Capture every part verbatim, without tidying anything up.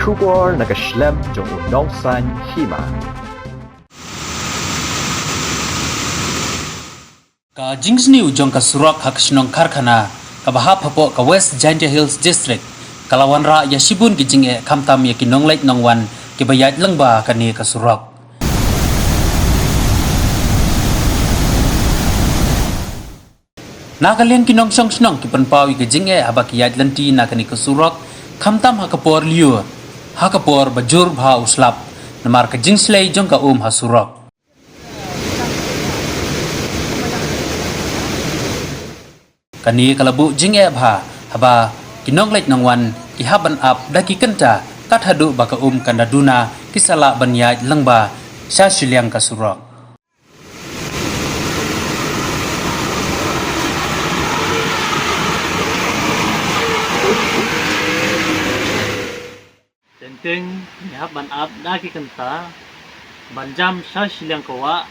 Khubor na ka shlem jong u nongsan hima. Ka jingsniew jong ka surok ha ka shnong Karkhana kaba hap hapoh ka West Jaintia Hills District ka la wanrah ïa shibun ki jingeh khamtam ïa ki nongleit nongwan kiba ïaid lyngba kane ka surok. Na ka liang ki nongshong shnong ki pynpaw ïa ka jingeh haba ki ïaid lynti na kane ka surok khamtam ha ka por lyiur, ha ka por ba jur bha u slap namar ka jingshlei jong ka um ha surok. Kane ka la buh jingeh bha haba ki nongleit nongwan ki hap ban ap da ki kynta kat haduh ba ka um kan da duna ki sa lah ban ïaid lyngba sha shiliang ka surok. Teng teng ngi hap ban ap da ki kynta ban jam sha shiliang ka wah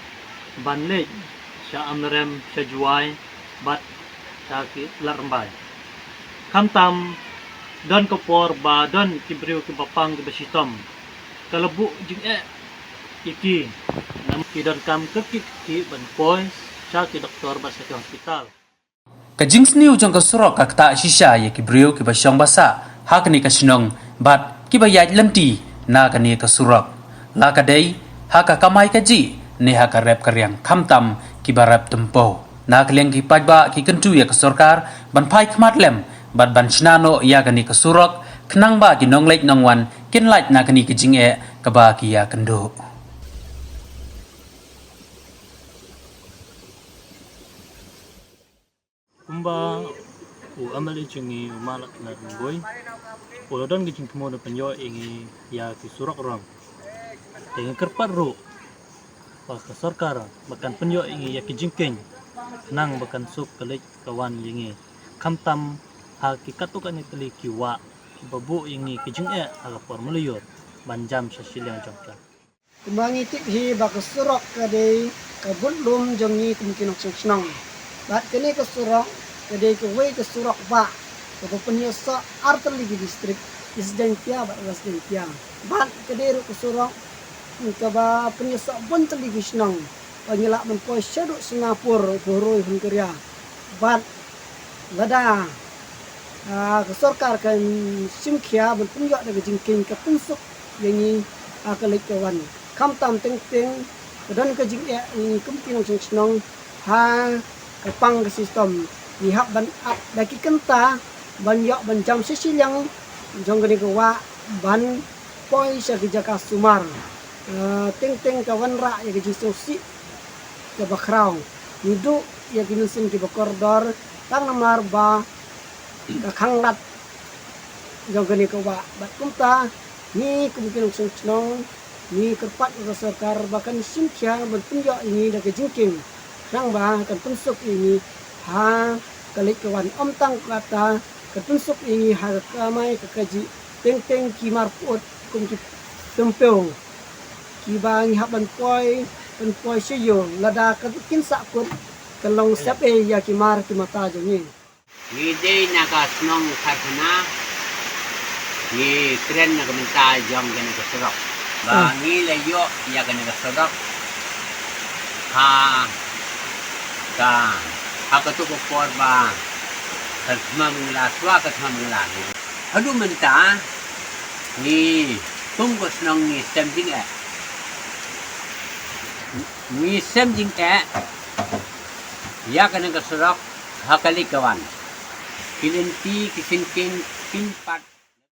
ban leit sha Amlarem, sha Jowai bad sha ki Lad Rymbai. Khamtam don ka por ba don ki briew kiba pang kiba shitom, ka la buh jingeh ïa ki, namar ki donkam ka kit ki ban poi sha ki doktor bad sha ki hospital. Ka jingsniew jong ka surok ka ktah shisha ïa ki briew kiba shong ba sah ha kane ka shnong bad kiba ïaid lynti na kane ka surok, la ka dei ha ka kamai kajih ne ha ka rep ka riang, khamtam kiba rep tympew. Na ka liang ki paidbah ki kyntu ïa ka sorkar ban phai khmat lem bad ban shna noh ïa kane ka surok khnang ba ki nongleit nongwan kin lait na kane ka jingeh kaba ki ïakynduh. Kumba u MLA jong ngi u Matlaknar Rymbui u la don ka jingthmu da pynïoh ïa ngi ïa ki surok rong. Te ngi kyrpad ruh ba ka sorkar ba kan pynïoh ïa ngi ïa ki jingkieng khnang ba kan suk ka leit ka wan ïa ngi, khamtam ha ki katto katne tylli ki wah kiba buh ïa ngi ki jingeh ha ka por malaiur ban jam sha shiliang jong ka. Kumba ngi tip hi ba ka surok ka dei ka budlum jong ngi kum ki nongshong shnong. Bad kane ka surok ka dei kawei ka surok bah kaba pynïasoh ar tylli ki district, East Jaintia bad West Jaintia. Bad ka dei ruh ka surok kaba pynïasoh bun tylli ki shnong ba ngi lah ban poi shaduh Singapore, Huroi, Hungary. Bad lada, ah, ka sorkar kan shim khia ban pynïoh da ka jingkieng, ka pynsuk ïa ngi ha ka leit ka wan. Khamtam teng teng ka don ka jingeh ïa ngi kum ki nongshong shnong ha ka pang ka system. Ngi hap ban ap da ki kynta ban ïoh ban jam sha shiliang jong kane ka wah ban poi sha ki jaka sumar. Ah, teng teng ka wanrah ïa ka jingsngewsih kaba khraw. Ngi duh ïa ki mynsiem kiba kordor tang namar ba ka khanglad jong kane ka wah. Bad kumta ngi kum ki nongshong shnong ngi kyrpad ïa ka sorkar ba kan shim khia ban pynïoh ïa ngi da ka jingkieng, khnang ba kan pynsuk ïa ngi ha ka leit ka wan. Ym tang kata, kan pynsuk ïa ngi ha ka kamai ka kajih, teng teng ki mar pyut kum ki tympew kiba ngi hap ban poi, ban poi sha ïew, lada ka kin sah kut kan long sep ei ïa ki mar ki mata jong ngi. Ngi dei na ka shnong Karkhana, ngi kren na ka bynta jong kane ka surok. Ba, ah, ngi la ïoh ïa kane ka surok ha ka, ha kato ka por ba ka thma Bangla, shuwa ka thma Bangla. Haduh mynta ngi kum ka shnong ngi sem jingeh. Ngi sem jingeh ïa kane ka surok ha ka leit ka wan. Ki lynti ki syngkien kin pat.